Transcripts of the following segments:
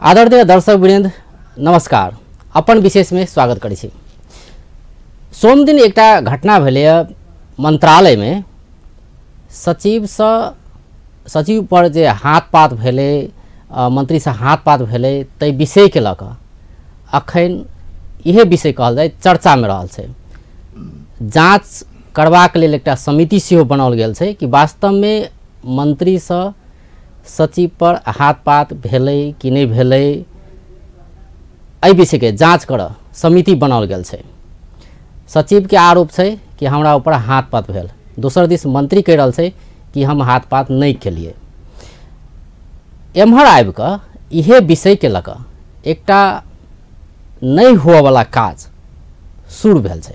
आदरणीय दर्शक वृंद नमस्कार, अपन विशेष में स्वागत करै छी। सोमदिन एकटा घटना भेलै मंत्रालय में, सचिव पर जे हाथ पात भेलै, मंत्री से हाथ पात भेलै, तै विषय के लऽ कऽ अखन इहे विषय कहल जाय चर्चा में रहल छै। जाँच करबाक लेल एकटा समिति सेहो बनाओल गेल छै कि वास्तव में मंत्री से सचिव पर हाथ पात भेलै कि नहि भेलै, एहि विषय के जाँच कर समिति बनाओल गेल छै। सचिव के आरोप छै कि हमरा ऊपर हाथ पात भेल, दोसर दिस मंत्री कहि रहल छै कि हम हाथ पात नहि केलिए। एम्हर आबि कऽ इहे विषय के लऽ कऽ एकटा नहि हुअवला काज शुरू भेल छै,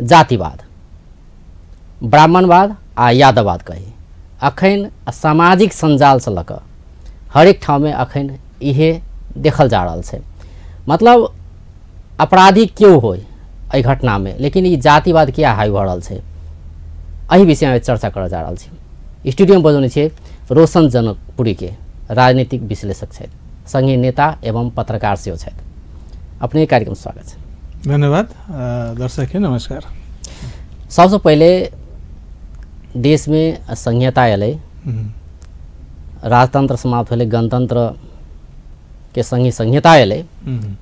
जातिवाद, ब्राह्मणवाद आ यादववाद कही। अखन सामाजिक संजालसँ लऽ कऽ हरेक ठाममे अखन इहे देखल जा रहल छै। मतलब अपराधी क्यों होय एहि घटनामे, लेकिन ई जातिवाद किया हावी भऽ रहल छै, एहि विषयमे चर्चा करऽ जा रहल छी। स्टूडियोमे बजौने छियै रोशन जनकपुरीके, राजनीतिक विश्लेषक छथि, संगे नेता एवं पत्रकार सेहो छथि। अपने कार्यक्रम स्वागत छै। धन्यवाद दर्शक, नमस्कार। सबसँ पहिले देशमे संहिता अयलै, राजतंत्र समाप्त भेलै, गणतंत्र के संगे संहिता अयलै,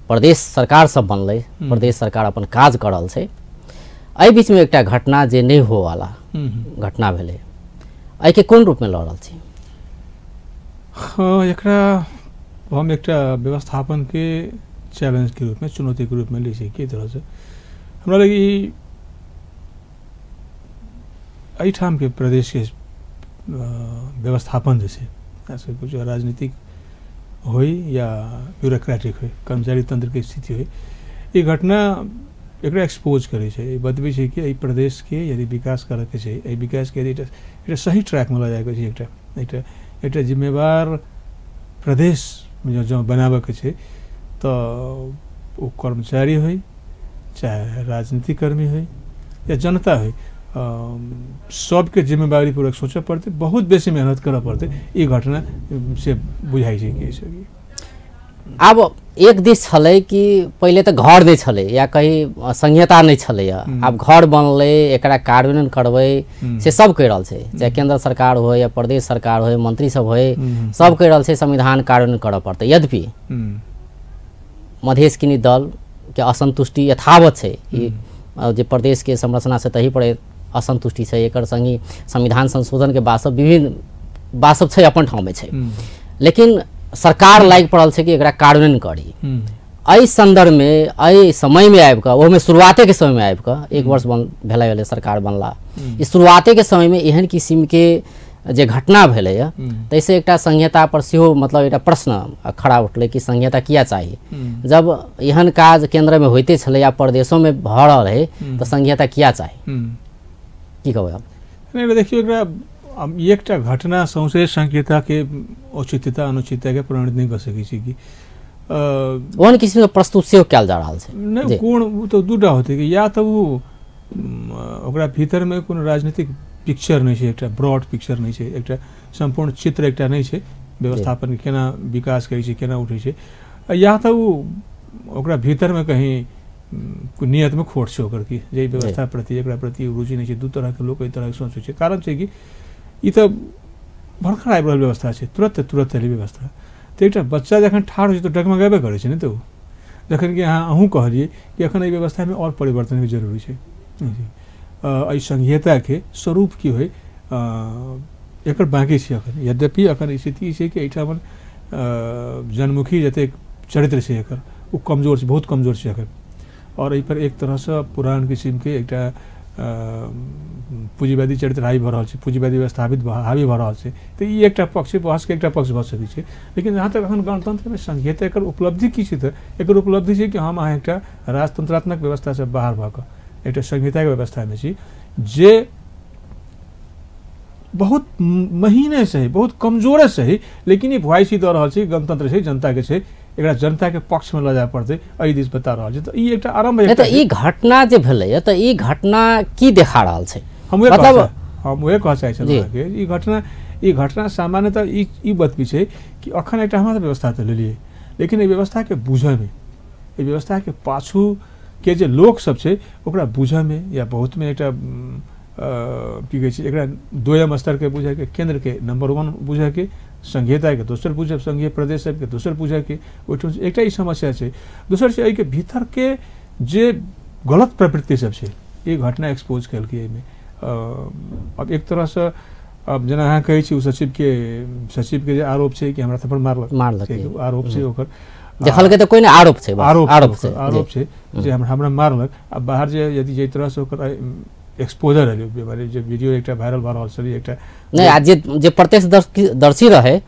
प्रदेश सरकार सब बनलै, प्रदेश सरकार अपन काज कर रहल छै। एहि बीचमे एकटा घटना जे नहि होवला घटना भेलै, एहिके कोन रूपमे लऽ रहल छी? हाँ, एकरा हम एकटा व्यवस्थापनके चैलेंजके रूपमे, चुनौतीके रूपमे लै छी। की तरहसँ हमरा लगे एहिठामके प्रदेशके व्यवस्थापन जे छै, कुछ राजनीतिक होइ या ब्यूरोक्रेटिक होइ, कर्मचारी तंत्रके स्थिति होइ, ई घटना एकरा एक्सपोज करै छै। ई बतबै छै कि एहि प्रदेशके यदि विकास करैके छै, एहि विकासके यदि एकटा सही ट्रैकमे लऽ जाइके छै, एकटा एकटा एकटा जिम्मेवार प्रदेश जँ बनाबैके छै तऽ ओ कर्मचारी होइ चाहे राजनीतिक कर्मी होइ या जनता होइ, सबके जिम्मेवारी पूर्वक सोचऽ पड़तै, बहुत बेसी मेहनत करऽ पड़तै। ई घटना से बुझाइ छै कि आब एक दिस छलै कि पहिले तऽ घर नहि छलै या कहीं संहिता नहि छलै, आब घर बनलै, एकरा कार्यान्वयन करबै से सब कहि रहल छै, चाहे केंद्र सरकार हो या प्रदेश सरकार हो, मंत्री सब होय, सब कहि रहल छै संविधान कार्यान्वयन करऽ पड़तै। यद्यपि मधेश किनी दल के असंतुष्टि यथावत छै, ई जे प्रदेश के संरचना छै तही पर असंतुष्टि छै, एकर संगी संविधान संशोधन के बात सब विभिन्न बात सब छै अपन ठाममे छै, लेकिन सरकार लागि पड़ल छै कि एकरा कार्यान्वयन करी। एहि संदर्भमे एहि समयमे आबि कऽ, ओहोमे शुरुआतेके समयमे आबि कऽ, एक वर्ष भेलै भेलै सरकार बनला, ई शुरुआतेके समयमे एहन किसिमके जे घटना भेलैए ताहिसँ एकटा संहिता पर सेहो मतलब एकटा प्रश्न खड़ा उठलै कि संहिता किया चाही, जब एहन काज केन्द्रमे होइते छलै या प्रदेशोमे भऽ रहल है तऽ संहिता किया चाही? की कहबै आप? नहि, देखियौ, एकरा एकटा घटना सौंसे संहिताके औचित्यता अनुचित्यताके प्रमाणित नहि कऽ सकै छी कि ओहन किसिमके प्रस्तुत सेहो कयल जा रहल छै। नहि, कोन ओ तऽ दूटा होतै कि या तऽ ओ ओकरा भीतरमे कोनो राजनीतिक पिक्चर नहि छै, एकटा ब्रॉड पिक्चर नहि छै, एकटा सम्पूर्ण चित्र एकटा नहि छै व्यवस्थापन केना विकास करै छै, केना उठै छै, या तऽ ओ ओकरा भीतरमे कहीं नियतमे खोट छै ओकर कि जे व्यवस्था प्रति एकरा प्रति रुचि नहि छै। दू तरहके लोक एहि तरहके सोच छै। कारण छै कि ई तऽ भरखर आबि रहल व्यवस्था छै, तुरन्त तुरन्त एलै व्यवस्था। तऽ एकटा बच्चा जखन ठाढ़ होइ छै तऽ डगमगेबे करै छै ने। तऽ ओ जखन कि अहूँ कहलियै कि एखन एहि व्यवस्थामे आओर परिवर्तनके जरूरी छै, एहि संहिताके स्वरूप की होइ एकर बाँकी छै अखन। यद्यपि अखन स्थिति छै कि एहिठाम जनमुखी जतेक चरित्र छै एकर ओ कमजोर छै, बहुत कमजोर छै अखन। और एहिपर एक तरहसँ पुरान किसिमके एकटा पूँजीवादी चरित्र हावी भऽ रहल छै, पूँजीवादी व्यवस्थापित हावी भऽ रहल छै। तऽ ई एकटा पक्ष छै, बहसके एकटा पक्ष भऽ सकै छै। लेकिन जहाँ तक अखन गणतंत्रमे संहिता एकर उपलब्धि की छै, तऽ एकर उपलब्धि छै कि हम अहाँ एकटा राजतंत्रात्मक व्यवस्थासँ बाहर भऽ कऽ एकटा संहिताके व्यवस्थामे छी जे बहुत महीने सही, बहुत कमजोरे सही, लेकिन ई भुआइसी दऽ रहल छै गणतंत्र छै, जनताके छै, एकरा जनताके पक्षमे लऽ जाय पड़तै, एहि दिस बता रहल छै। तऽ ई एकटा आरम्भ। तऽ ई घटना जे भेलैए तऽ ई घटना की देखा रहल छै? हम उएह कहऽ चाहै छलहुँ अहाँके, ई घटना सामान्यतः ई बतबै छै कि अखन एकटा हमरा व्यवस्था तऽ लेलियै, लेकिन एहि व्यवस्थाके बुझयमे, एहि व्यवस्थाके पाछू के जे लोक सब छै ओकरा बुझयमे या बहुतमे एकटा की कहै छै एकरा दोयम स्तरके बुझयके, केन्द्रके नंबर 1 बुझयके, संघीयताके दोसर बुझब, संघीय प्रदेश सबके दोसर बुझयके, ओहिठाम एकटा ई समस्या छै। दोसर छै एहिके भीतरके जे गलत प्रवृत्ति सब छै, ई घटना एक्सपोज केलकै एहिमे। अब एक तरहसँ अब जेना अहाँ कहै छी ओ सचिवके जे आरोप छै कि हमरा थप्पड़ मारलक, आरोप छै ओकर, देखलकै तऽ कोइ नहि, आरोप छै, आरोप छै जे हमरा मारलक। आ बाहर जे यदि जाहि तरहसँ ओकर एक्सपोजर भेलै, जे वीडियो एकटा वायरल भऽ रहल छलै, एकटा नहि आ जे प्रत्यक्षदर्शी रहै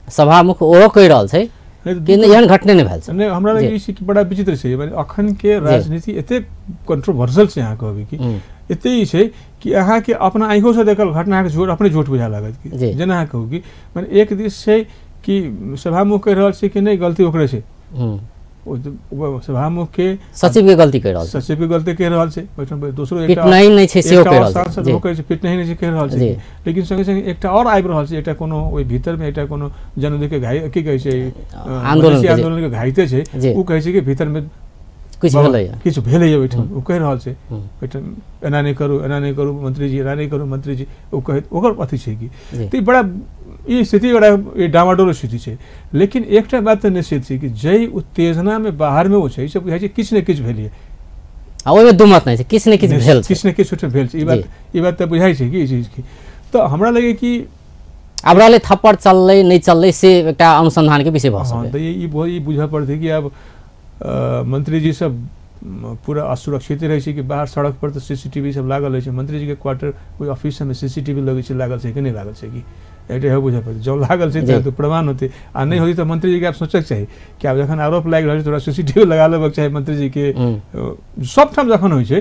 सभामुख ओहो कहि रहल छै कि एहन घटने नहि भेल छै। नहि, हमरा लगै छै कि बड़ा विचित्र छै, माने अखन के राजनीति एतेक कंट्रोवर्सल छै, अहाँ कहबै कि एते ई छै कि अहाँके अपना आँखिओसँ देखल घटना अहाँके झूठ अपने झूठ बुझा लागत कि जेना अहाँ कहू कि माने एक दिस छै कि सभामुख कहि रहल छै कि नहि गलती ओकरे छै, सभामुख के सचिव के गलती कहि रहल छै, सचिव के गलती कहि रहल छै, ओहिठाम दोसरो एकटा पिटनाइ नहि छै सेहो कहि रहल छै, सांसद ओ कहै छै पिटनाइ नहि छै कहि रहल छै, लेकिन संगे संगे एकटा और आबि रहल छै, एकटा कोनो ओहि भीतर मे एकटा कोनो जनता के घाय की कहै छै आंदोलन के घाइते छै, ओ कहै छै कि भीतर मे किछु भेलैए, किछु भेलैए ओहिठाम, ओ कहि रहल छै ओहिठाम एना नहि करू, एना नहि करू मंत्रीजी, एना नहि करू मंत्रीजी, ओ कहै ओकर अथी छै कि तऽ बड़ा ई स्थिति बड़ा डामाडोल स्थिति छै। लेकिन एकटा बात तऽ निश्चित छै कि जाहि उत्तेजनामे बाहरमे ओ छै, ई सब बुझाइ छै किछु ने किछु भेलैए, आ ओहिमे दू मत नहि छै, किछु ने किछु भेल छै, किछु ने किछु भेल छै, ई बात तऽ बुझाइ छै कि ई चीजके। तऽ हमरा लगै कि आब रहलै थप्पड़ चललै नहि चललै से एकटा अनुसंधानके विषय भऽ सकै। तऽ ई बुझऽ पड़तै कि आब मंत्रीजी सब पूरा असुरक्षित रहै छै कि बाहर सड़क पर तऽ सीसीटीवी सब लागल रहै छै, मंत्रीजीके क्वार्टर ओहि ऑफिस सबमे सीसीटीवी लगै छै, लागल छै कि नहि लागल छै कि एकटा इहो बुझऽ पड़तै। जँ लागल छै तऽ प्रमाण होतै, आ नहि होतै तऽ मंत्रीजीके आब सोचैके चाही कि आब जखन आरोप लागि रहल छै तोरा सीसीटीवी लगा लेबाक चाही मंत्रीजीके, सबठाम जखन होइ छै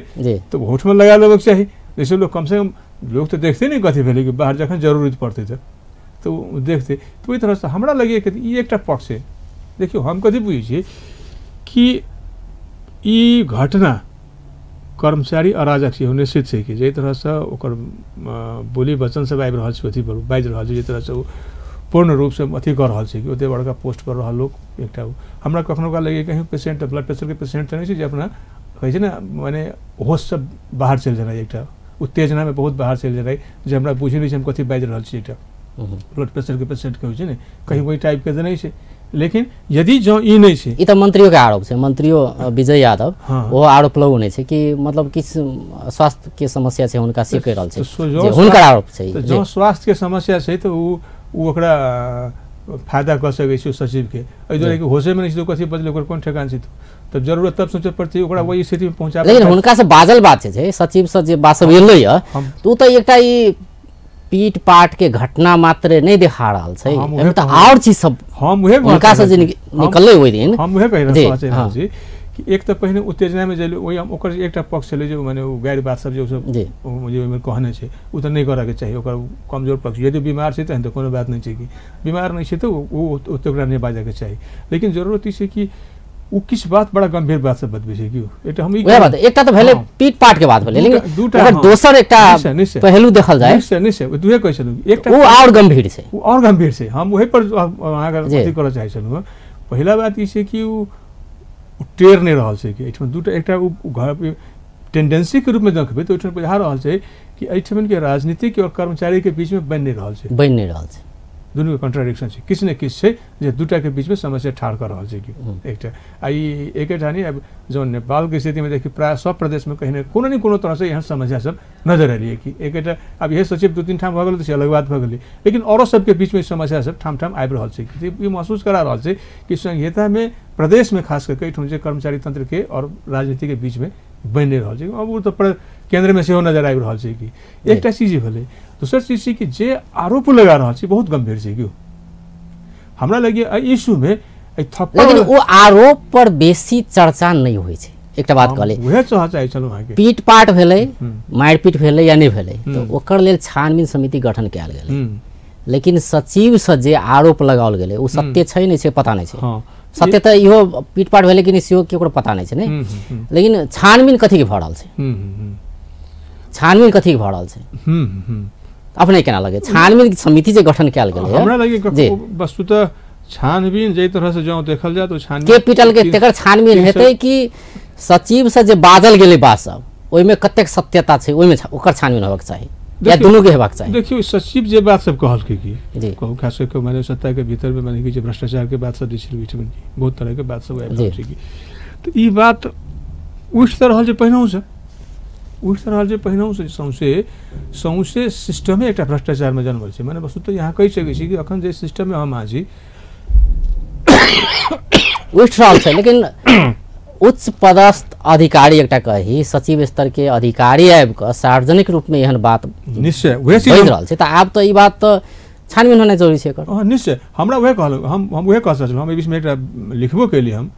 तऽ ओहोठमा लगा लेबाक चाही, जैसे लोक कमसँ कम लोक तऽ देखतै ने कथी भेलै कि बाहर जखन जरूरत पड़तै तऽ ओ देखतै। तऽ ओहि तरहसँ हमरा लगैए कि ई एकटा पक्ष छै। देखियौ हम कथी बुझै छियै कि ई घटना कर्मचारी अराजक छै, निश्चित छै कि जाहि तरहसँ ओकर बोली वचन सब आबि रहल छै, अथी पर बाजि रहल छै, जाहि तरहसँ ओ पूर्ण रूपसँ अथी कऽ रहल छै कि ओतेक बड़का पोस्ट पर रहल लोक एकटा हमरा कखनो काल लगैए कहीं पेशेंट ब्लड प्रेशरके पेशेंट तऽ नहि छै जे अपना कहै छै ने माने होशसँ बाहर चलि जेनाइ, एकटा उत्तेजनामे बहुत बाहर चलि जेनाइ जे हमरा बुझै नहि छै हम कथी बाजि रहल छी, एकटा ब्लड प्रेशरके पेशेंटके होइ छै ने कहीं ओहि टाइपके तऽ नहि छै। लेकिन यदि जँ ई नहि छै, ई तऽ मंत्रियोके आरोप छै, मंत्रियो विजय यादव ओहो आरोप लगौने छै कि मतलब किछु स्वास्थ्यके समस्या छै हुनका से कहि रहल छै, हुनकर आरोप छै। जँ स्वास्थ्यके समस्या छै तऽ ओ ओकरा फायदा कऽ सकै छै सचिवके, एहि दुआरे कि होशेमे नहि छै कथी बजलै ओकर कोन ठेकान छै, तब जरूरत तब सोचऽ पड़तै ओकरा ओहि स्थितिमे पहुँचा। लेकिन हुनकासँ बाजल बात छै, सचिवसँ जे बात सब एलै यऽ तऽ ओ तऽ एकटा ई पीट पाट के घटना मात्र नहि देखा रहल छै, एहिमे तऽ आओर चीज सब हम उहे हुनकासँ जे निकललै ओहि दिन हम उहे कहि रहल छी कि एक तऽ पहिने उत्तेजनामे जे ओहि ओकर एकटा पक्ष छलै जे माने ओ गारि बात सब जे ओसब जे ओहिमे कहने छै ओ तऽ नहि करऽके चाही, ओकर कमजोर पक्ष। यदि बीमार छै तहन तऽ कोनो बात नहि छै कि बीमार नहि छै तऽ ओ ओतेक ओकरा नहि बाजऽके चाही, लेकिन जरूरत ई छै कि ओ किछु बात बड़ा गंभीर बात सब बतबै छै कि एकटा हम वएह बात, एकटा तऽ भेलै पीट पाट के बात भेलै, लेकिन ओकर दोसर एकटा पहलू देखल जाय निश्चय निश्चय दुहे कहै छलहुँ एकटा ओ आओर गंभीर छै, ओ आओर गंभीर छै। हम ओहि पर अहाँके अथी करऽ चाहै छलहुँ। पहिला बात ई छै कि ओ टेर नहि रहल छै कि एहिठाम दूटा एकटा ओ घर टेंडेंसीके रूपमे देखबै तऽ ओहिठाम बुझा रहल छै कि एहिठामके राजनीतिक आओर कर्मचारीके बीचमे बनि नहि रहल छै, बनि नहि रहल छै, दुनूके कॉन्ट्राडिक्शन छै, किछु ने किछु छै जे दूटाके बीचमे समस्या ठाढ़ कऽ रहल छै कि एकटा आ ई एकेटा नहि। आब जँ नेपालके स्थितिमे देखी प्रायः सब प्रदेशमे कहीं ने कोनो ने कोनो तरहसँ एहन समस्या सब नजर एलियै कि एकेटा आब इएह सचिव 2-3 ठाम भऽ गेलै तऽ से अलग बात भऽ गेलै, लेकिन औरो सबके बीचमे समस्या सब ठाम ठाम आबि रहल छै। ई महसूस करा रहल छै कि संघीयतामे प्रदेशमे खास कऽ एहिठाम जे कर्मचारी तंत्रके आओर राजनीतिके बीचमे बनि नहि रहल छै, आब ओ तऽ केन्द्रमे सेहो नजर आबि रहल छै कि एकटा चीज भेलै। दोसर चीज छै कि जे आरोप लगा रहल छै बहुत गंभीर छै कि हमरा लगैए एहि इशूमे एहि थप्पड़, लेकिन ओ आरोप पर बेसी चर्चा नहि होइ छै। एकटा बात कहलै उएह चाहै छलहुँ अहाँके, पीट पाट भेलै, मारिपीट भेलै या नहि भेलै तऽ ओकर लेल छानबीन समिति गठन कयल गेलै, लेकिन सचिवसँ जे आरोप लगाओल गेलै ओ सत्य छै नहि छै पता नहि छै, सत्य तऽ इहो पीटपाट भेलै कि नहि सेहो केकरो पता नहि छै ने, लेकिन छानबीन कथीके भऽ रहल छै, छानबीन कथीके भऽ रहल छै अपने केना लगे? छानबीन समिति जे गठन कयल गेलै हमरा लगे वस्तुतः छानबीन जाहि तरह से जँ देखल जाए तो छानबीन के पिटल के तेकर छानबीन हेतै कि सचिव से जे बाजल गेलै बात सब ओहिमे कतेक सत्यता छै, ओहिमे ओकर छानबीन होबाक चाही या दुनू के हेबाक चाही। देखियौ सचिव जे बात सब कहलकै कि कहू खास कऽ माने सत्ता के भीतर में माने कि जे भ्रष्टाचार के बात सब जे छै बीचमे बहुत तरह के बात सब आबि रहल छै कि तऽ ई बात उठि तऽ रहल छै पहिनहुँ से, उठि तऽ रहल छै पहिनहुँ से। सौंसे सौंसे सिस्टमे एकटा भ्रष्टाचारमे जन्मल छै। माने वस्तुतः यहाँ कहि सकै छी कि अखन जे सिस्टममे हम अहाँ छी उठि रहल छै, लेकिन उच्च पदस्थ अधिकारी एकटा कही सचिव स्तर के अधिकारी आबि कऽ सार्वजनिक रूपमे एहन बात निश्चय वएह चीज रहल छै, तऽ आब तऽ ई बात तऽ छानबीन होनाइ जरूरी छै एकर। हँ निश्चय, हमरा वएह कहलहुँ, हम वएह कह सकैत, हम एहि बीचमे एकटा लिखबो केलियै, हम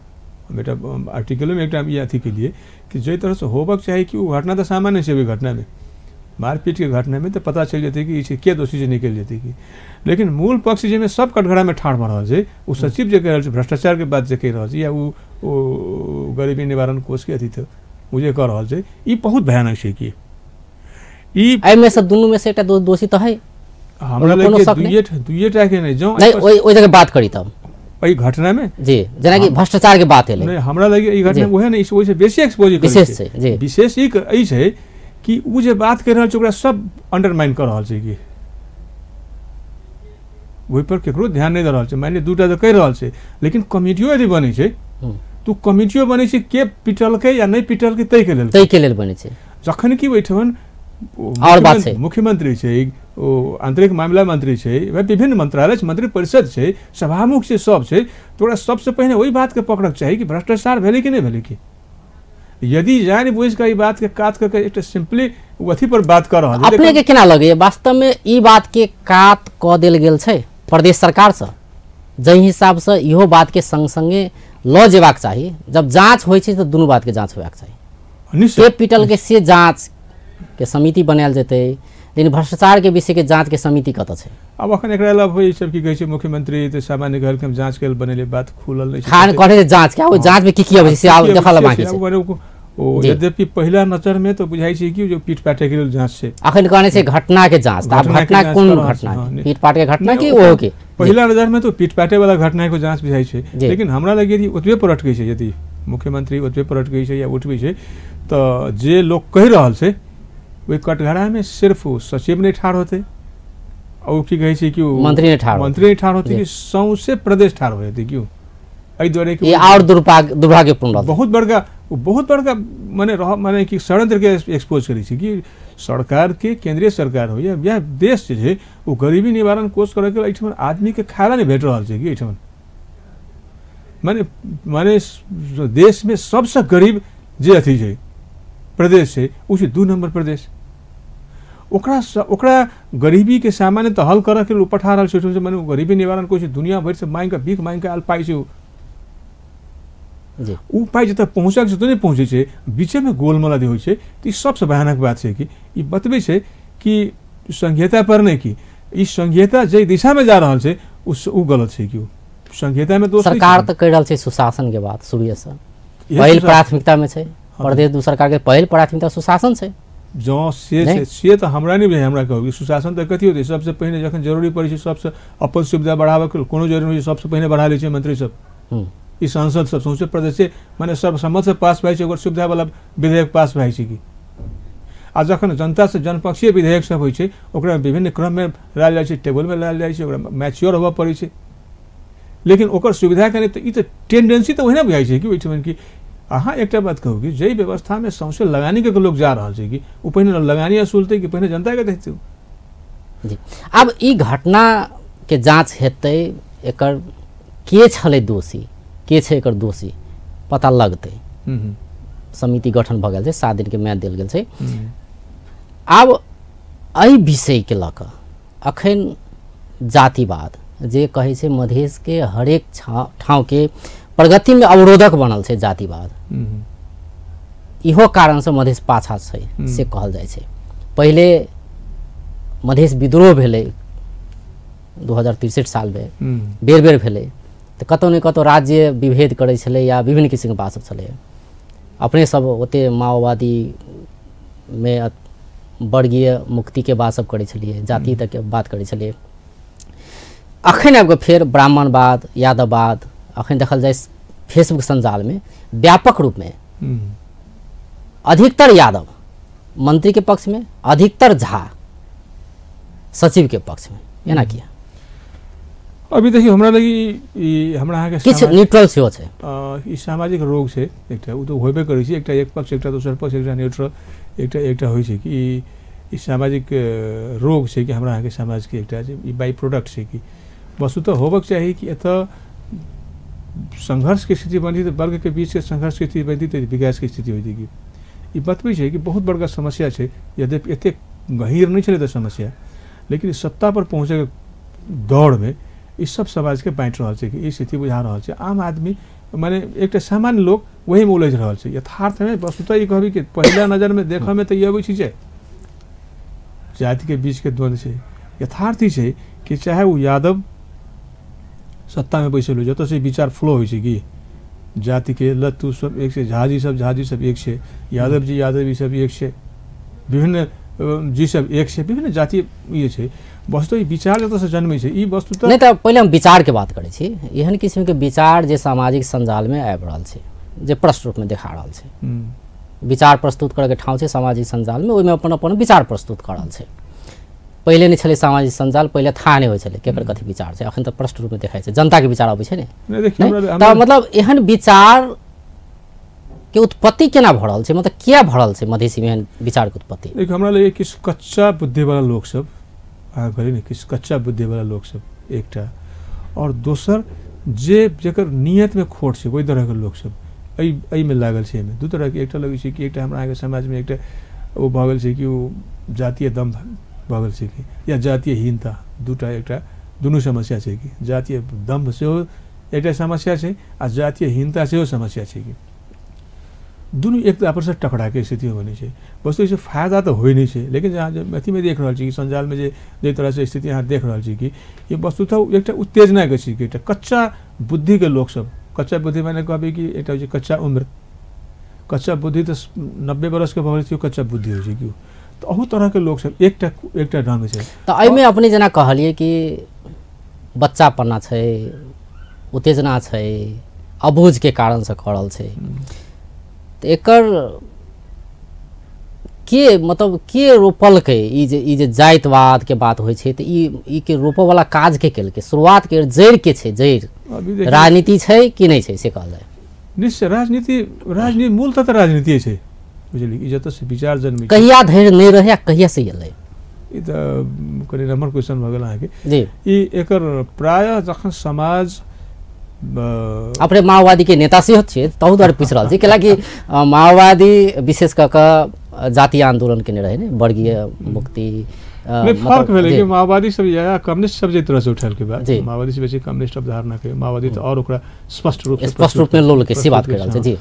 एकटा आर्टिकलोमे एकटा ई अथी केलियै कि जाहि तरहसँ होबक चाही कि ओ घटना तऽ सामान्य छै, ओहि घटनामे मारपीटके घटनामे तऽ पता चलि जेतै कि ई के दोषी छै निकलि जेतै कि, लेकिन मूल पक्ष जाहिमे सब कटघरामे ठाढ़ भऽ रहल छै ओ सचिव जे कहि रहल छै भ्रष्टाचारके बात जे कहि रहल छै या ओ गरीबी निवारण कोषके अथी ओ जे कऽ रहल छै, ई बहुत भयानक छै कि ई एहिमे से दुनूमे से एकटा दोषी तऽ है हमरा लगै दुइएटाके नहि, जँ ओहि जगह बात करी तब एहि घटनामे जी जेनाकि भ्रष्टाचार के बात एलै, नहि हमरा लगे ई घटना उएह नहि ओहिसँ बेसी एक्सपोज विशेष छै जी, विशेष ई एहि छै कि ओ जे बात कहि रहल छै ओकरा सब अंडरमाइन कऽ रहल छै कि ओहिपर केकरो ध्यान नहि दऽ रहल छै। मानि लिअ दूटा तऽ कहि रहल छै, लेकिन कमिटियो यदि बनै छै तऽ कमिटियो बनै छै के पिटलकै या नहि पिटलकै ताहिके लेल, ताहिके लेल बनै छै। जखन कि ओहिठाम और बात छै, मुख्यमंत्री छै, ओ आंतरिक मामिला मंत्री छै, विभिन्न मंत्रालय छै, मंत्रिपरिषद छै, सभामुख छै, सब छै, तऽ ओकरा सबसँ पहिने ओहि बातके पकड़क चाही कि भ्रष्टाचार भेलै कि नहि भेलै। कि यदि जानि बुझि कऽ ई बातके कात कऽ के एकटा सिम्पली अथी पर बात कऽ रहल अपने के केना लगैए वास्तवमे ई बातके कात कऽ देल गेल छै प्रदेश सरकारसँ, जाहि हिसाबसँ इहो बातके संग संगे लऽ जेबाक चाही। जब जाँच होइ छै तऽ दुनू बातके जाँच होबाक चाही, के पिटल के से जाँच के समिति बनायल जेतै, लेकिन भ्रष्टाचार के विषय के जाँच के समिति कतऽ छै? आब अखन एकरा लग ई सब की कहै छै मुख्यमंत्री तऽ सामान्य कहलकै हम जाँच के लेल बनेले, बात खुलल नहि छै, खान कहै छै जाँच के, ओ जाँच में की की अबै छै से आब देखल बाकी छै। ओ यद्यपि पहिला नजर में तो बुझाइ छै कि जो पीट पाटे के लेल जाँच छै, अखन कहने छै घटना के जाँच, आब घटना कोन घटना, पीट पाट के घटना की ओहो के पहिला नजर में तो पीट पाटे वाला घटना के जाँच बुझाइ छै, लेकिन हमरा लगे यदि ओतबे पर अटकै छै, यदि मुख्यमंत्री ओतबे पर अटकै छै या उठबै छै तऽ जे लोक कहि रहल छै ओहि कटघरामे सिर्फ सचिव नहि ठाढ़ होतै आ ओ की कहै छै कि मंत्री नहि ठाढ़, मंत्री नहि ठाढ़ होतै कि सौंसे प्रदेश ठाढ़ हो जेतै। क्यों एहि दुआरे कि और दुर्भाग्यपूर्ण बहुत बड़का बहुत बड़का माने रह माने कि षड्यंत्र के एक्सपोज करै छै कि सरकार के केंद्रीय सरकार हो या देश जे छै ओ गरीबी निवारण कोष करैके एहिठाम आदमीके खाना नहि भेट रहल छै कि एहिठाम माने माने देशमे सबसँ गरीब जे अथी छै प्रदेश छै ओ छै 2 नंबर प्रदेश, ओकरा ओकरा गरीबी के सामान्य तऽ हल करऽ के लेल पठा रहल छै, माने गरीबी निवारण कोष दुनिया भरि से मांगि कऽ भीख मांगि कऽ आयल पाइ छै, ओ पाइ जतऽ पहुँचक छै तऽ नहि पहुँचै छै, बीचेमे गोलमल अथी होइ छै। तऽ ई सबसँ भयानक बात छै कि ई बतबै छै कि संघीयता पर नहि कि ई संघीयता जाहि दिशामे जा रहल छै ओ गलत छै कि ओ संघीयतामे दोष सरकार तऽ कहि रहल छै सुशासन के बात शुरुएसँ पहिल प्राथमिकतामे छै, प्रदेश दू सरकार के पहिल प्राथमिकता सुशासन छै। जँ से छै से तऽ हमरा नहि बुझाइ, हमरा कहू कि सुशासन तऽ कथी होतै, सबसँ पहिने जखन जरूरी पड़ै छै सबसँ अपन सुविधा बढ़ाबऽके लेल कोनो जरूरी होइ छै सबसँ पहिने बढ़ा लै छै मंत्री सब, ई सांसद सब सौंसे प्रदेशे माने सर्वसम्मतसँ पास भए छै ओकर सुविधावला विधेयक पास भए छै कि, आ जखन जनतासँ जनपक्षीय विधेयक सब होइ छै ओकरा विभिन्न क्रममे लायल जाइ छै, टेबलमे लायल जाइ छै, ओकरा मैच्योर होबऽ पड़ै छै, लेकिन ओकर सुविधाके नहि। तऽ ई तऽ टेंडेंसी तऽ ओहिना बुझाइ छै कि ओहिठाम कि अहाँ एकटा बात कहू कि जाहि व्यवस्थामे सौंसे लगानीके लोक जा रहल छै कि ओ पहिने लगानी असुलतै कि पहिने जनताके देखतै जी। आब ई घटनाके जाँच हेतै, एकर के छलै दोषी, के छै एकर दोषी पता लगतै, समिति गठन भऽ गेल छै, 7 दिनके म्याद देल गेल छै। आब एहि विषयके लऽ कऽ अखन जातिवाद जे कहै छै मधेशके हरेक ठाउँके प्रगतिमे अवरोधक बनल छै जातिवाद, इहो कारणसँ मधेश पाछा छै से कहल जाइ छै। पहिले मधेश विद्रोह भेलै 2063 सालमे, बेर बेर भेलै तऽ कतहु ने कतहु राज्य विभेद करै छलै या विभिन्न किसिमके बात सब छलै। अपने सब ओते माओवादीमे वर्गीय मुक्तिके बात सब करै छलियै, जाति तकके बात करै छलियै। अखन आबि कऽ फेर ब्राह्मणवाद, यादववाद अखन देखल जाय फेसबुक सञ्जालमे व्यापक रूपमे अधिकतर यादव मंत्री के पक्ष में, अधिकतर झा सचिव के पक्ष में, एना किया? अभी देखिए हमरा लगी हमरा अहाँके किछु न्यूट्रल सेहो छै। ई सामाजिक रोग छै एकटा, ओ तऽ होबे करै छै, एकटा एक पक्ष, एकटा दोसर पक्ष, एकटा न्यूट्रल, एकटा एकटा होइ छै कि ई सामाजिक रोग छै कि हमरा अहाँके समाजके एकटा ई बाई प्रोडक्ट छै कि वस्तुतः होबक चाही कि एतऽ संघर्षके स्थिति बनती तऽ वर्गके बीचके संघर्षके स्थिति बनती तऽ विकासके स्थिति होइतै। कि ई बतबै छै कि बहुत बड़का समस्या छै, यद्यपि एतेक गहीर नहि छलै तऽ समस्या, लेकिन सत्ता पर पहुँचैके दौड़मे ई सब समाजके बाँटि रहल छै कि ई स्थिति बुझा रहल छै। आम आदमी माने एकटा सामान्य लोक वहीमे उलझि रहल छै। यथार्थमे वस्तुतः ई कहबी कि पहिला नजरमे देखऽमे तऽ ई अबै छै जे जातिके बीचके द्वन्द्व छै। यथार्थ ई छै कि चाहे ओ यादव सत्तामे बैसल हो, जतऽसँ विचार फ्लो होइ छै कि जातिके लत्तू सब एक छै, झाजी सब झाजी सब एक छै, यादव जी यादव ई सब एक छै, विभिन्न जी सब एक छै, विभिन्न जाति ई छै। वस्तु ई विचार जतऽसँ जन्मै छै ई वस्तु नहि। तऽ पहिले हम विचारके बात करै छी। एहन किसिमके विचार जे सामाजिक सञ्जालमे आबि रहल छै, जे प्रष्ट रूपमे देखा रहल छै, विचार प्रस्तुत करैके ठाउँ छै सामाजिक सञ्जालमे, ओहिमे अपन अपन विचार प्रस्तुत कऽ रहल छै। पहिले नहि छलै सामाजिक सञ्जाल, पहिले थाह नहि होइ छलै केकर कथी विचार छै, अखन तऽ प्रष्ट रूपमे देखाइ छै, जनताके विचार अबै छै ने। तऽ मतलब एहन विचार के उत्पत्ति केना भऽ रहल छै, मतलब किया भऽ रहल छै मधेसीमे एहन विचारके उत्पत्ति? देखियौ हमरा लगैए किछु कच्चा बुद्धिवला लोकसभ, अहाँ कहलियै ने किछु कच्चा बुद्धिवला लोकसभ एकटा, आओर दोसर जे जकर नियतमे खोट छै ओहि तरहके लोकसभ एहिमे लागल छै। एहिमे दू तरहके, एकटा लगै छै कि एकटा हमरा अहाँके समाजमे एकटा ओ भऽ गेल छै कि ओ जातीय दम्भ भऽ गेल छै कि या जातीय हीनता, दूटा एकटा दुनू समस्या छै कि जातीय दम्भ सेहो एकटा समस्या छै आ जातीय हीनता सेहो समस्या छै कि दुनू एक आपससँ टकराके स्थितिमे बनै छै। वस्तु एहिसँ फायदा तऽ होइ नहि छै, लेकिन जहाँ जे अथीमे देख रहल छी कि सञ्जालमे जे जाहि तरहसँ स्थिति अहाँ देख रहल छी कि ई वस्तुतः एकटा उत्तेजनाके छै कि एकटा कच्चा बुद्धिके लोकसभ, कच्चा बुद्धि माने कहबै कि एकटा होइ छै कच्चा उम्र, कच्चा बुद्धि तऽ 90 बरसके भऽ गेल छै कच्चा बुद्धि होइ छै कि तऽ अहू तरहके लोकसभ एकटा एकटा ढङ्ग छै। तऽ एहिमे अपने जेना कहलियै कि बच्चापना छै, उत्तेजना छै, अबूझके कारणसँ करल छै, तऽ एकर के मतलब के रोपलकै ई जे जातिवादके बात होइ छै, तऽ ई के रोपऽवला काज के केलकै, शुरुआत के जड़ि के छै, जड़ि राजनीति छै कि नहि छै से कहल जाय? निश्चय राजनीति, राजनीति मूलतः तऽ राजनीतिए छै, बुझलियै। ई जतऽसँ विचार जन्मै कहिया धरि नहि रहै आ कहिया से एलै, ई तऽ कनि नम्बर क्वेश्चन भऽ गेल अहाँके। जी ई एकर प्रायः जखन समाज अपने माओवादी के नेता सेहो छियै तहू दुआरे पूछि रहल छी, कैलाकि माओवादी विशेष कऽ कऽ जातीय आंदोलन केने रहै ने, वर्गीय मुक्ति नहि फर्क भेलै कि माओवादी सब या कम्युनिस्ट सब जे तरह से उठल के बाद माओवादी से बेसी कम्युनिस्ट अवधारणा के माओवादी तऽ आओर ओकरा स्पष्ट रूप स्पष्ट रूपमे लोलकै से बात करि रहल छै। जी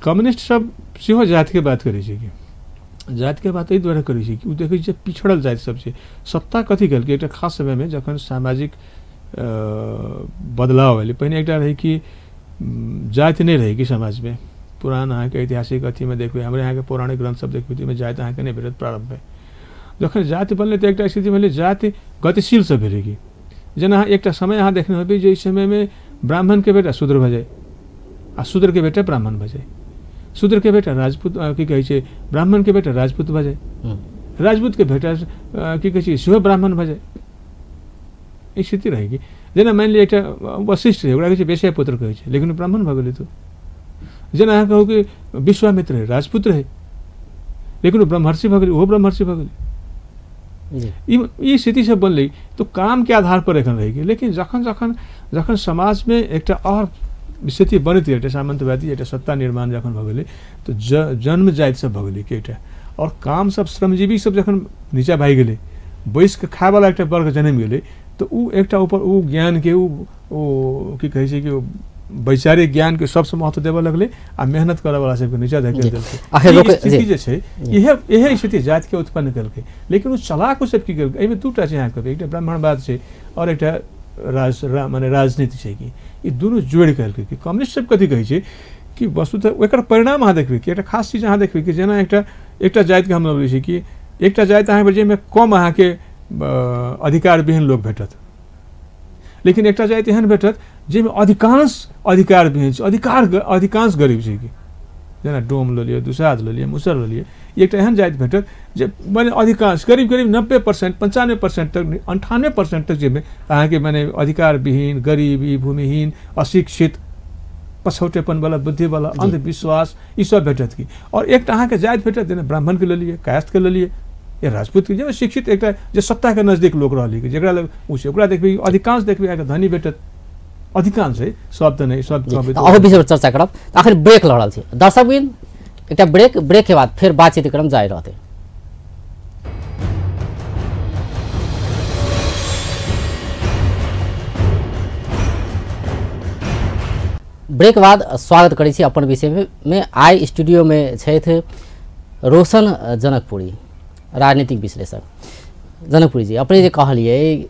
कम्युनिस्ट सब सेहो जातिके बात करै छै कि जातिके बात एहि दुआरे करै छै कि ओ देखै छै पिछड़ल जाति सब छै। सत्ता कथी केलकै एकटा खास समयमे जखन सामाजिक बदलाव एलै, पहिने एकटा रहै कि जाति नहि रहै कि समाजमे, पुरान अहाँके ऐतिहासिक अथीमे देखबै, हमरे अहाँके पौराणिक ग्रन्थ सब देखबै तऽ ओहिमे जाति अहाँके नहि भेटत प्रारम्भमे। जखन जाति बनलै तऽ एकटा स्थिति भेलै जाति गतिशील सब भेलै कि जेना अहाँ एकटा समय अहाँ देखने होबै जे एहि समयमे ब्राह्मणके बेटा शूद्र भऽ जाय आ शूद्रके बेटा ब्राह्मण भऽ जाय, शूद्रके बेटा राजपूत की कहै छै ब्राह्मणके बेटा राजपूत भऽ जाय, राजपूतके बेटा की कहै छै सेहो ब्राह्मण भऽ जाय, स्थिति रहै कि जेना मानि लिअ एकटा वशिष्ठ रहै ओकरा कहै छै वेश्या पुत्र कहै छै, लेकिन ब्राह्मण भऽ गेलै। तो जेना अहाँ कहू कि विश्वामित्र रहै राजपूत रहै, लेकिन ओ ब्रह्मर्षि भऽ गेलै, ओहो ब्रह्मर्षि भऽ गेलै। ई स्थिति सब बनलै तो कामके आधार पर एखन रहै कि, लेकिन जखन जखन जखन समाजमे एकटा आओर स्थिति बनैत एकटा सामन्तवादी एकटा सत्ता निर्माण जखन भऽ गेलै तऽ जन्म जाति सब भऽ गेलै कि एकटा आओर काम सब श्रमजीवी सब जखन नीचा भागि गेलै, बैस कऽ खायवला एकटा वर्ग जनमि गेलै, तऽ ओ एकटा ऊपर ओ ज्ञानके ओ की कहै छै कि ओ वैचारिक ज्ञानके सबसँ महत्व देबऽ लगलै आ मेहनत करऽवला सबके नीचा धकेल देलकै। स्थिति जे छै इएह स्थिति जातिके उत्पन्न केलकै, लेकिन ओ चलाक सब की केलकै एहिमे दूटा छै अहाँके, एकटा ब्राह्मणवाद छै आओर एकटा माने राजनीति छै कि ई दुनू जोड़ि केलकै कि कम्युनिस्ट सब कथी कहै छै कि वस्तुतः एकर परिणाम अहाँ देखबै कि एकटा खास चीज अहाँ देखबै कि जेना एकटा एकटा जातिके हम लऽ लै छी कि एकटा जाति अहाँके जाहिमे कम अहाँके अधिकारविहीन लोक भेटत, लेकिन एकटा जाति एहन भेटत जाहिमे अधिकांश अधिकार विहीन छै, अधिकांश गरीब छै कि, जेना डोम लऽ लिअ, दुसाध लऽ लिअ, मुसर लऽ लिअ, एकटा एहन जाति भेटत जे माने अधिकांश करीब करीब 90% 95% तक 98% तक जाहिमे अहाँके माने अधिकार विहीन, गरीबी, भूमिहीन, अशिक्षित, पछौटेपनवला, बुद्धिवला, अंधविश्वास, ई सब भेटत कि। और एकटा अहाँके जाति भेटत जेना ब्राह्मणके लऽ लिअ, कायस्थके लऽ लिअ या राजपूतके, जाहिमे शिक्षित एकटा जे सत्ताके नजदीक लोक रहलै कि जकरा लग ओ छै, ओकरा देखबै अधिकांश देखबै अहाँके धनी भेटत, अधिकांश है, सब तऽ नहि, सब अहू विषय पर चर्चा करब। अखन ब्रेक लऽ रहल छी दर्शकबिन, एकटा ब्रेक के बाद फेर बातचीत क्रम जारी रहतै। ब्रेक बाद स्वागत करै छी अपन विषय में। आइ स्टूडियो में छथि रोशन जनकपुरी, राजनीतिक विश्लेषक। जनकपुरी जी, अपने जे कहलियै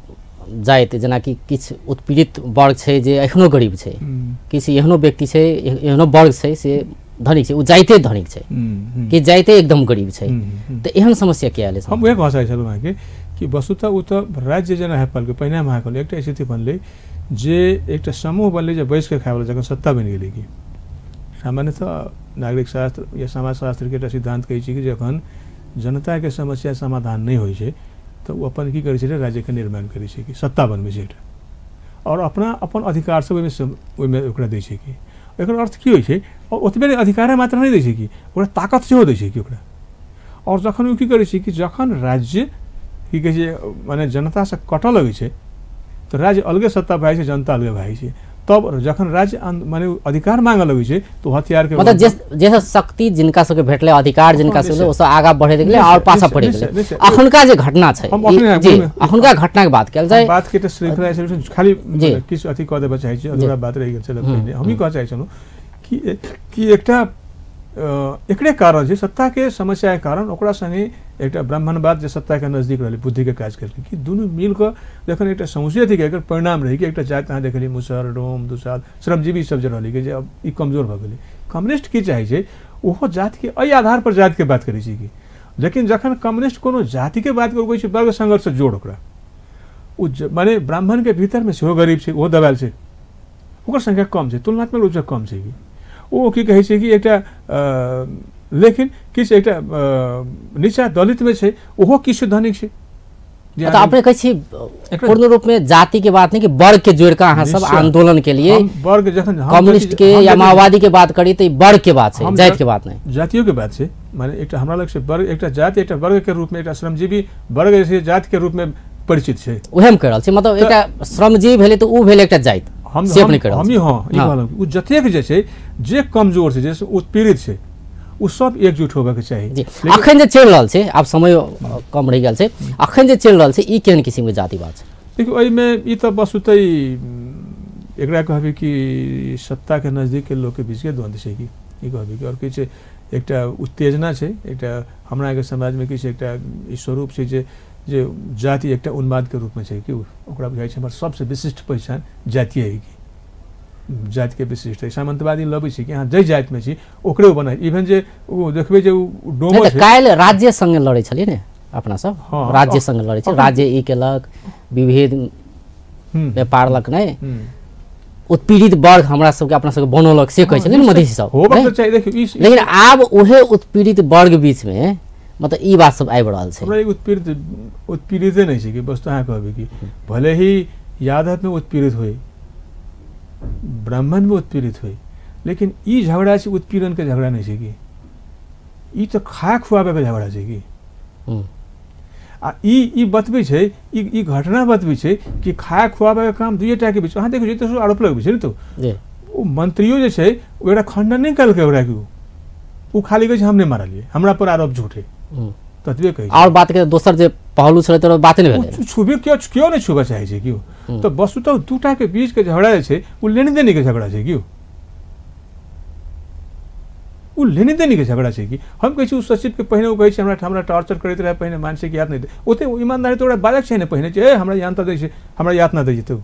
जाति जेनाकि किछु उत्पीड़ित वर्ग छै जे एखनो गरीब छै, किछु एहनो व्यक्ति छै, एहनो वर्ग छै से धनिक छै, ओ जाइते धनिक छै कि जाइते एकदम गरीब छै, तऽ एहन समस्या किया आयल? हम उएह कहऽ चाहै छलहुँ अहाँके कि वस्तुतः ओ तऽ राज्य जेना है पलके पहिने हम अहाँ कहलहुँ एकटा स्थिति बनलै जे एकटा समूह बनलै जे बैस कऽ खायवला जखन सत्ता बनि गेलै कि सामान्यतः नागरिक शास्त्र या समाजशास्त्रके एकटा सिद्धान्त कहै छै कि जखन जनताके समस्या समाधान नहि होइ छै तऽ ओ अपन की करै छै, राज्यके निर्माण करै छै कि सत्ता बनबै छै एकटा, आओर अपना अपन अधिकार सब ओहिमे ओकरा दै छै कि। एकर अर्थ की होइ छै, आओर ओतबे नहि अधिकारे मात्र नहि दै छै कि ओकरा ताकत सेहो दै छै कि ओकरा। आओर जखन ओ की करै छै कि जखन राज्य की कहै छै माने जनतासँ कटऽ लगै छै तऽ राज्य अलगे सत्ता भए जाइ छै, जनता अलगे भए जाइ छै। तब जखन राज्य माने अधिकार मांगऽ लगै छै तऽ हथियार के मतलब जे शक्ति जिनका सबके भेटलै, अधिकार जिनका सबके, ओ सब आगाँ बढ़ैत गेलै आओर पाछा पड़ि गेलै। अखुनका जे घटना छै जी, अखुनका घटना के बात कयल जाय, बात के तऽ श्रृंखला खाली किछु अथी कऽ देबऽ चाहै छी, अधूरा बात रहि गेल छलै पहिने। हम ई कहऽ चाहै छलहुँ कि एकटा एकरे कारण छै सत्ताके समस्याके कारण, ओकरा सङ्गे एकटा ब्राह्मणवाद जे सत्ताके नजदीक रहलै, बुद्धिके काज केलकै कि दुनू मिलकऽ जखन एकटा समस्या थी एकर परिणाम रहै कि एकटा जाति अहाँ देखलियै मुसहर, डोम, दुसाध, श्रमजीवी सब जे रहलै कि जे अब ई कमजोर भऽ गेलै। कम्युनिस्ट की चाहै छै, ओहो जातिके एहि आधारपर जातिके बात करै छै कि, लेकिन जखन कम्युनिस्ट कोनो जातिके बात करै छै वर्ग सङ्घर्षसँ जोड़ ओकरा, ओ माने ब्राह्मणके भीतरमे सेहो गरीब छै, ओहो दबायल छै, ओकर संख्या कम छै, तुलनात्मक रूपसँ कम छै कि ओ की कहै छै कि एकटा लेकिन किछु एकटा नीचा दलितमे छै ओहो किछु धनिक छै। तऽ अपने कहै छी पूर्ण रूपमे जाति के बात नहीं कि वर्ग के जोड़ कऽ अहाँ सब आंदोलन के लिए वर्ग जखन कम्युनिस्ट के या माओवादी के बात करी तऽ वर्ग के बात छै, जाति के बात नहीं, जातियों के बात छै। माने एकटा हमरा लग छै वर्ग, एकटा जाति एकटा वर्ग के रूपमे, एकटा श्रमजीवी वर्ग जे छै जाति के रूपमे परिचित छै, उएह हम कहि रहल छी। मतलब एकटा श्रमजीवी भेलै तऽ ओ भेलै एकटा जाति, हम हँ ई कहलहुँ ओ जतेक जे छै जे कमजोर छै, जे उत्पीड़ित छै, ओ सब एकजुट होबऽके चाही। अखन जे चलि रहल छै, आब समय कम रहि गेल छै, अखन जे चलि रहल छै ई केहन किसिमके जातिवाद छै? देखियौ एहिमे ई तऽ वस्तुतः एकरा कहबै कि सत्ताके नजदीकके लोकके बीचके द्वन्द्व छै कि ई कहबै कि, आओर किछु एकटा उत्तेजना छै, एकटा हमरा समाजमे किछु एकटा ई स्वरूप छै जे जे जाति एकटा उन्मादके रूपमे छै कि ओकरा बुझाइ छै हमर सबसँ विशिष्ट पहिचान जातीय है कि जातिके विशिष्ट है। सामन्तवादी लबै छै कि अहाँ जाहि जातिमे छी ओकरे बनाइ, इवन जे ओ देखबै जे ओ डोमो छै। काल्हि राज्य सङ्गे लड़ै छलियै ने अपना सब, राज्य सङ्गे लड़ै छै, राज्य ई केलक, विभेद व्यापारलक नहि, उत्पीड़ित वर्ग हमरा सबके अपना सबके बनौलक से कहै छलै ने मधेसी सब, लेकिन आब उहे उत्पीड़ित वर्ग बीचमे मतलब ई बात सब आबि रहल छै। हमरा उत्पीड़िते नहि छै कि बस अहाँ कहबै कि भले ही यादवमे उत्पीड़ित होइ, ब्राह्मणमे उत्पीड़ित होइ, लेकिन ई झगड़ा छै उत्पीड़नके झगड़ा नहि छै कि, ई तऽ खा खुआबैके झगड़ा छै कि। आ ई बतबै छै, ई घटना बतबै छै कि खा खुआबैके काम दुइएटाके बीच। अहाँ देखियौ जते आरोप लगबै छै ने तऽ ओ मंत्रियो जे छै ओ एकरा खंडन नहि केलकै ओकरा, कि ओ खाली कहै छै हम नहि मारलियै, हमरा पर आरोप झूठ है, ततबे कहै। आओर बात के दोसर जे पहलू छलै तऽ बाते नहि भेलै, छुबे केओ नहि छुबऽ चाहै छै केओ। तऽ वस्तुतः दूटा के बीच के झगड़ा जे छै ओ लेने देने के झगड़ा छै केओ, ओ लेने देने के झगड़ा छै कि। हम कहै छी ओ सचिव के पहिने ओ कहै छै हमरा टॉर्चर करैत रहै पहिने, मानसिक यातना दै, ओते ईमानदारी तऽ ओकरा बाजक छै ने पहिने जे हमरा यातना दै छै, हमरा यातना दै छै, तऽ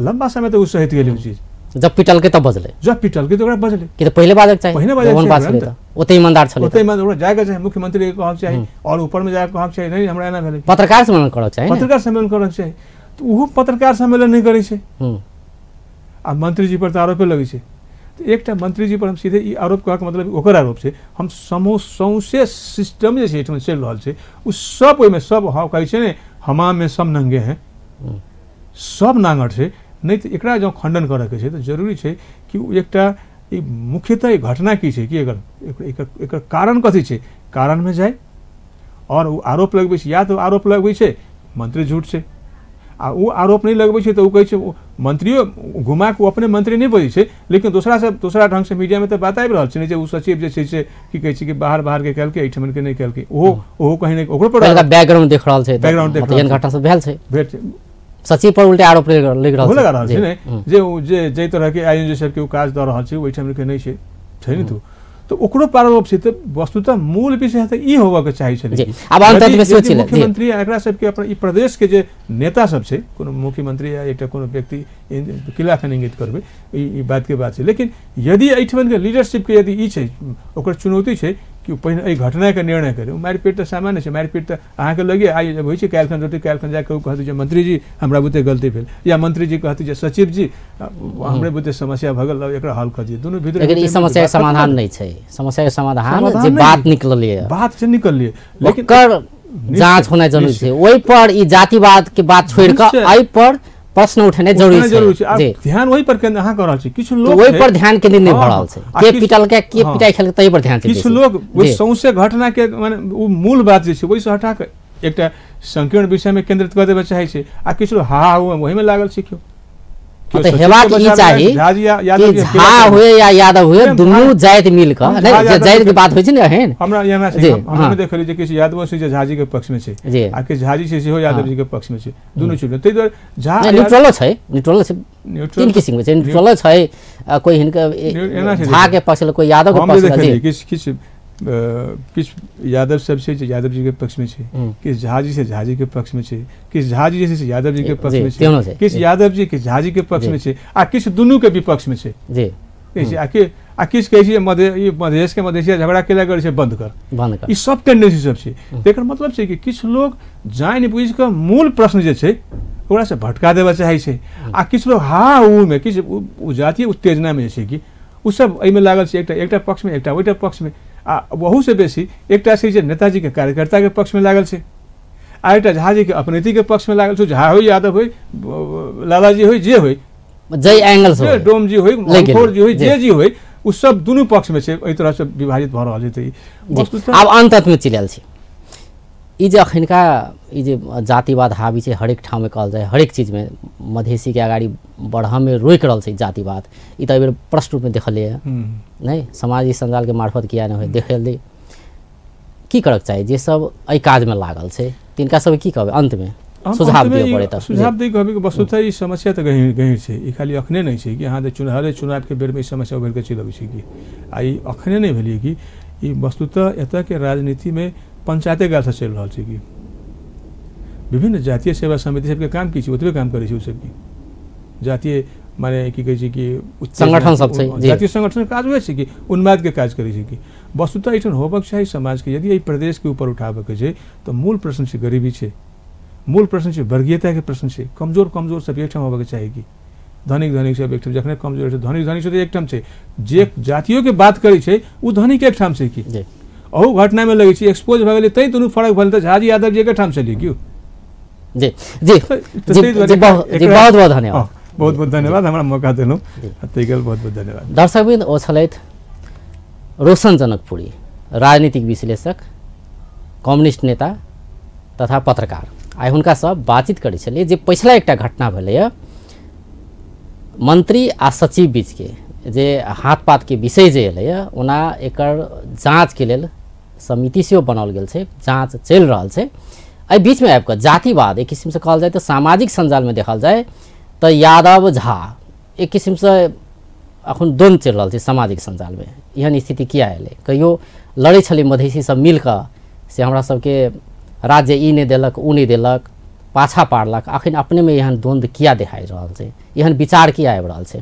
लम्बा समय तऽ ओ सहित गेलै ओ चीज। जब पिटलकै तब बजलै, जब पिटलकै तऽ ओकरा बजलै कि तऽ पहिले बाजक चाही, पहिने बाजक चाही, ओते ईमानदार छलै, ओते ईमानदार ओकरा जायके चाही, मुख्यमंत्री के कहक चाही और ऊपर में जाके कहक चाही नहीं हमरा एना भेलै, पत्रकार सम्मेलन करक चाही, पत्रकार सम्मेलन करक चाही। तऽ तऽ ओहो पत्रकार सम्मेलन नहि करै छै आ मंत्रीजी पर तऽ आरोपे लगै छै। तऽ एकटा मंत्रीजी पर हम सीधे ई आरोप कहऽके मतलब ओकर आरोप छै, हम सौंसे सिस्टम जे छै एहिठाम चलि रहल छै ओ सब ओहिमे सब कहै छै ने हमामे सब नंगे हैं, सब नांगट छै। नहि तऽ एकरा जँ खंडन करऽके छै तऽ जरूरी छै कि ओ एकटा ई मुख्यतः ई घटना की छै कि एकर एकर कारण कथी छै, कारणमे जाय और ओ आरोप लगबै छै, या तऽ आरोप लगबै छै मंत्री झूठ छै आ ओ आरोप नहि लगबै छै तऽ ओ कहै छै मंत्रियो घुमा कऽ ओ अपने मंत्री नहि बजै छै, लेकिन दोसरासँ दोसरा ढङ्गसँ मीडियामे तऽ बात आबि रहल छै ने जे ओ सचिव जे छै से की कहै छै कि बाहर बाहरके केलकै एहिठमनके नहि केलकै, ओहो ओहो कहीं नहि ओकरो पर बैकग्राउंड देख रहल छै, बैकग्राउंड देख एहन घटना सब भेल छै, सचिव पर उल्टे आरोप लग रहल छै, लगा रहल छै ने जे जे जाहि तरहके आईएनजीओ सबके ओ काज दऽ रहल छै ओहिठामके नहि छै, छै ने। तऽ ओकरो पर आरोप छै। तऽ वस्तुतः मूल विषय तऽ ई होबऽके चाही छलै। आब अंतमे सोचि ले मुख्यमंत्री एकरा सबके अपन ई प्रदेशके जे नेता सब छै, कोनो मुख्यमंत्री या एकटा कोनो व्यक्ति किला खन इंगित करबै ई बातके बात छै, लेकिन यदि एहिठमनके लीडरशिपके यदि ई छै ओकर चुनौती छै कि पहिने एहि घटनाके निर्णय करै। मारिपीट तऽ सामान्य छै, मारिपीट तऽ अहाँके लगे आइ होइ छै काल्हिखन रोटी काल्हिखन जाकऽ ओ कहतै जे मंत्रीजी हमरा बुते गलती भेल, या मंत्रीजी कहतै जे सचिव जी हमरे बुते समस्या भऽ गेल एकरा हल कऽ दियौ। दुनू भीतर लेकिन ई समस्याके समाधान नहि छै, समस्याके समाधान जे बात निकललै, बात से निकललै, लेकिन ओकर जाँच होनाइ जरूरी छै। ओहि पर ई जातिवाद के बात छोड़ि कऽ एहि पर प्रश्न उठेनाइ जरूरी छै। ध्यान ओहि पर केंद्र अहाँ कऽ रहल छी, किछु लोग ओहि पर ध्यान केंद्रित नहि भऽ रहल छै, के पिटलकै के पिटाइ खेलकै ताहि पर ध्यान छै। किछु लोग ओहि सौंसे घटना के माने ओ मूल बात जे छै ओहिसँ हटा कऽ एकटा संकीर्ण विषयमे केंद्रित कऽ देबऽ चाहै छै आ किछु लोग हा ओहिमे लागल छै। क्यों तऽ हेबाक ई चाही कि झा हुए या यादव हुए दुनू जाति मिल कऽ, नहि जाति के बात होइ छै ने एहन। हमरा एना छै, हम देखलियै जे किछु यादवो छै जे झाजी के पक्ष में छै आ किछु झाजी छै सेहो यादव जी के पक्ष में छै, दुनू छै। ताहि दुआरे झा न्यूट्रलो छै, न्यूट्रलो छै, तीन किसिम के छै, न्यूट्रलो छै, कोई हिनका झा के पक्ष कोई यादव के पक्ष में। किछु किछु किछु यादव सब छै जे यादव जी के पक्ष में छै, किछु झाजी छै झाजी के पक्ष में छै, किछु झाजी जे छै यादव जी के पक्ष में छै, किछु यादव जी किछु झाजी के पक्ष में छै आ किछु दुनू के विपक्ष में छै जी। आ किछु कहै छै मधेश के मधेसिया झगड़ा केला करै छै बंद कर, बंद कर, ई सब टेंडेंसी सब छै। एकर मतलब छै कि किछु लोग जानि बुझि कऽ मूल प्रश्न जे छै ओकरा से भटका देबऽ चाहै छै आ किछु लोग हा ऊ मे किछु जातीय उत्तेजना में जे छै कि ओ सब एहिमे लागल छै, एकटा एकटा पक्ष में एकटा ओहिटा पक्ष में आ ओहूसँ बेसी एकटा छै जे नेताजीके कार्यकर्ताके पक्षमे लागल छै आ एकटा झाजीके अपनैतीके पक्षमे लागल छै। झा होइ यादव होइ लालाजी होइ जे होइ जाहि एंगल से डोमजी होइ जी होइ जे जी होइ ओ सब दुनू पक्षमे छै, एहि तरहसँ विभाजित भऽ रहल छै। तऽ आब अन्तमे चलि आयल छी, ई जे अखनका ई जे जातिवाद हावी छै हरेक ठाममे कहल जाय हरेक चीजमे मधेसीके अगाडि बढ़ऽमे रोकि रहल छै जातिवाद, ई तऽ एहिबेर प्रश्न रूपमे देखलियै नहि, सामाजिक सञ्जालके मार्फत किया नहि होइ देखलियै। की करऽके चाही जे सब एहि काजमे लागल छै तिनका सब की कहबै अन्तमे सुझाव दिअ पड़ै? तऽ सुझाव दै कहबै कि वस्तुतः ई समस्या तऽ गहीँर गहीँर छै, ई खाली अखने नहि छै कि अहाँ जे हरेक चुनावके बेरमे ई समस्या उभरि कऽ चलि अबै छै कि आ ई अखने नहि भेलियै कि ई वस्तुतः एतयके राजनीतिमे पंचायते कालसँ चलि रहल छै कि विभिन्न जातीय सेवा समिति सबके काम की छै ओतबे काम करै छै ओ सबकी जातीय माने की कहै छै कि संगठन सब छै, जातीय संगठन काज होइ छै कि उन्मादके काज करै छै कि वस्तुतः एहिठाम होबक चाही समाजके यदि एहि प्रदेशके ऊपर उठाबऽके छै तऽ मूल प्रश्न छै गरीबी छै, मूल प्रश्न छै वर्गीयताके प्रश्न छै, कमजोर कमजोर सब एकठाम होबऽके चाही कि धनिक धनिक सब एकठाम, जखने कमजोर छै धनिक धनिक सब एकठाम छै, जे जातियोके बात करै छै ओ धनिक एकठाम छै कि अहू घटनामे लगै छै एक्सपोज भऽ गेलै तैँ दुनू फरक भेल तऽ झाजी यादव जी एकेठाम छलियै क्यू। जी जी जी बहुत बहुत धन्यवाद, बहुत बहुत धन्यवाद हमरा मौका देलहुँ, ताहिके लेल बहुत बहुत धन्यवाद। दर्शकवृन्द ओ छलथि रोशन जनकपुरी, राजनीतिक विश्लेषक, कम्युनिस्ट नेता तथा पत्रकार। आइ हुनकासँ बातचीत करै छलियै जे पछिला एकटा घटना भेलैए मंत्री आ सचिव बीचके जे हाथ पातके विषय जे एलैए, ओना एकर जाँचके लेल समिति सेहो बनाओल गेल छै, जाँच चलि रहल छै। एहि बीचमे आबि कऽ जातिवाद एक किसिमसँ कहल जाय तऽ सामाजिक सञ्जालमे देखल जाय तऽ यादव झा एक किसिमसँ अखन द्वन्द्व चलि रहल छै सामाजिक सञ्जालमे। एहन स्थिति किया एलै? कहियो लड़ै छलै मधेसी सब मिल कऽ से हमरा सबके राज्य ई नहि देलक ओ नहि देलक, पाछा पारलक, अखन अपनेमे एहन द्वन्द्व किया देखाइ रहल छै, एहन विचार किया आबि रहल छै,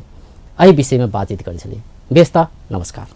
एहि विषयमे बातचीत करै छलियै। बेस तऽ नमस्कार।